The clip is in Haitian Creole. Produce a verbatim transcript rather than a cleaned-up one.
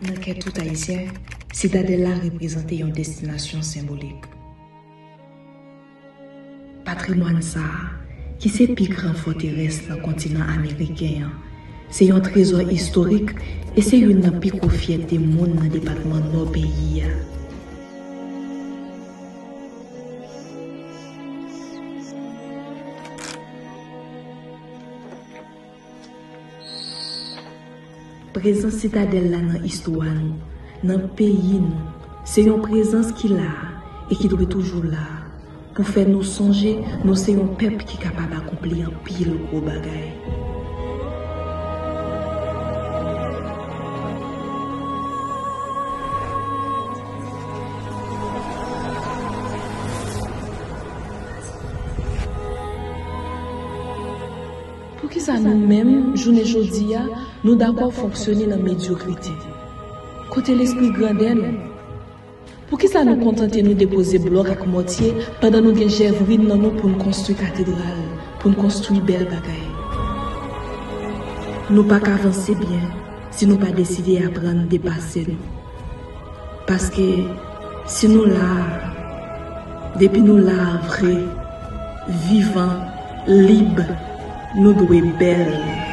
Nan kè tout Ayisyen, Sitadèl la reprezante yon destinasyon senbolik. Patrimwàn sa a, ki se pi gran fòterès nan kontinan ameriken an, se yon trezò istorik e se youn nan pi gwo fyète moun nan depatman Nò peyi a. Prezans Sitadèl la nan istwa nou, nan peyi nou, se yon prezans ki la a e ki dwe toujou la a pou fè nou sonje nou se yon pèp ki kapab akonpli anpil gwo bagay. Poukisa nou menm, jounen jodi a, nou dakò fonksyone nan medyokrite? Kote lespri grandè nou? Poukisa nou kontante nou depoze blòk ak mòtye pandan nou gen jèvrin nan nou pou n konstwi katedral, pou n konstwi bèl bagay? Nou pa ka vanse byen si nou pa deside aprann depase nou. Paske si nou la a, depi nou la a vre, vivan, lib, nou dwe bèl.